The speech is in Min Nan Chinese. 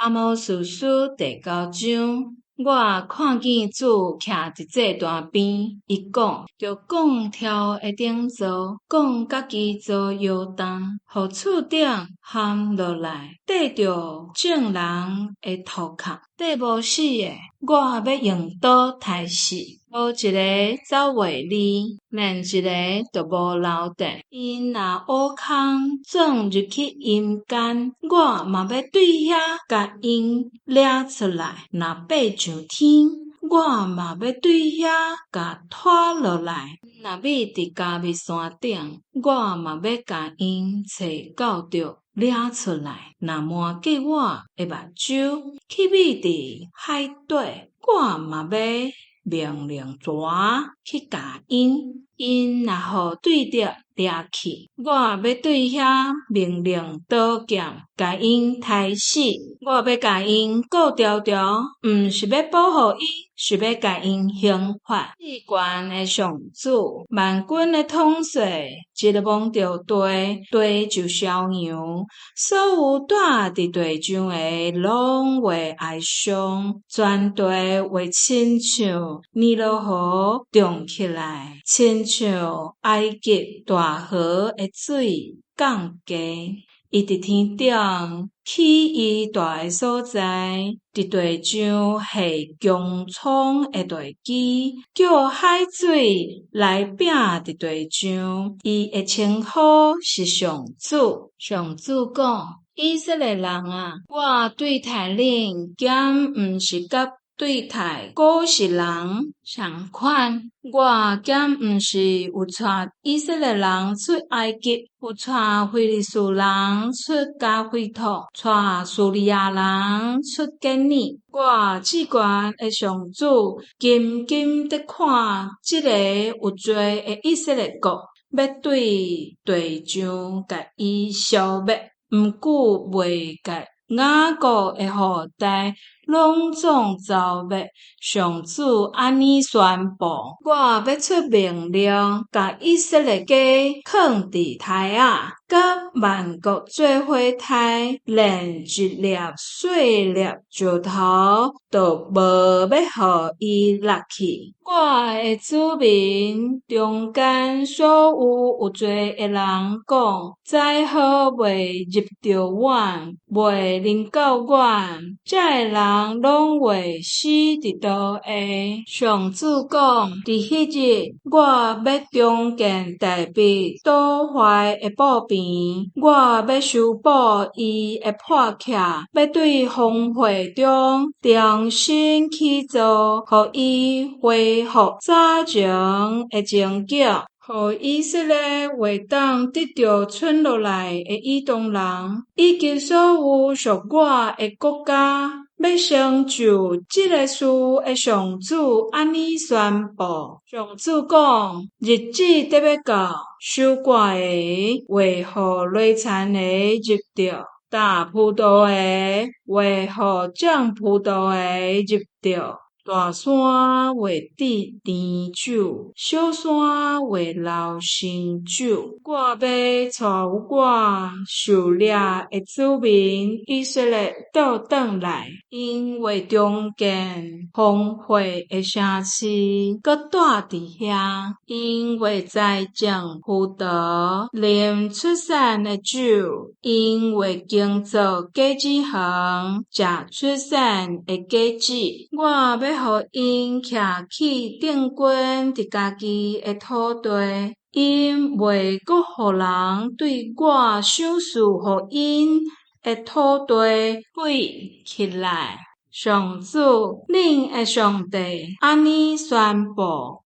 阿摩司書第九章，我看見主徛佇祭壇邊，伊講：著摃柱的頂做，摃家己做搖動，予厝頂陷落來，綴著眾人的塗殼。綴無死的，我欲用刀刣死，無一个走袂離，連一个都無留低。𪜶若挖空鑽入去陰間，我嘛欲對遐共𪜶掠出來。若爬上天，我嘛欲對遐共拖落來。若覕佇迦密山頂，我嘛欲共𪜶揣到著掠出來。若瞞過我的目睭，去覕佇海底，我嘛欲命令蛇去咬𪜶。𪜶若予對敵掠去，我欲對遐命令刀劍，共𪜶刣死。我欲共𪜶顧牢牢，毋是欲保護伊，是欲共𪜶刑罰。至懸的上主，萬軍的統帥，一摸著地，地就消揚，所有蹛佇地上的攏會哀傷，全地會親像尼羅河漲起來，親像埃及大河的水降低。伊佇天頂起伊蹛的所在，佇地上下穹蒼的地基，叫海水來拚佇地上。伊的稱呼是上主。上主講：以色列人啊，我對待恁，敢毋是佮對待古實人仝款？我敢毋是有帶以色列人出埃及，有帶非利士人出迦非陀，帶敘利亞人出吉爾？我至懸的上主緊緊佇看這个有罪的以色列國，欲對地上共伊消滅，毋久袂共雅各的後代攏總遭滅。上主按呢宣布：我欲出命令，共以色列家囥佇台仔，佮萬國做伙刣，連一粒細粒石頭都無欲予伊落去。我的子民中間所有有罪的人講：災禍袂入著阮，袂臨到阮，這个人攏會死佇刀下。上主講：佇彼日，我欲重建大衛倒壞的布棚，我欲修補伊的破隙，欲對荒廢中重新起造，予伊恢復早前的情景，予以色列會當得著存落來的以東人，以及所有屬我的國家，欲成就這个事的上主按呢宣布。上主講：日子得欲到，收割的會予犁田的入著，打葡萄的會予種葡萄的入著。大山會得甜酒，小山會流新酒。我欲帶我受掠的子民以色列倒轉來，𪜶會重建荒廢的城市，閣蹛佇遐。𪜶會栽種葡萄，啉出產的酒。𪜶會耕作果子園，食出產的果子。我欲予𪜶徛起定根佇家己的土地，𪜶袂閣予人對我賞賜予𪜶的土地比起來。上主，恁的上帝按呢宣布。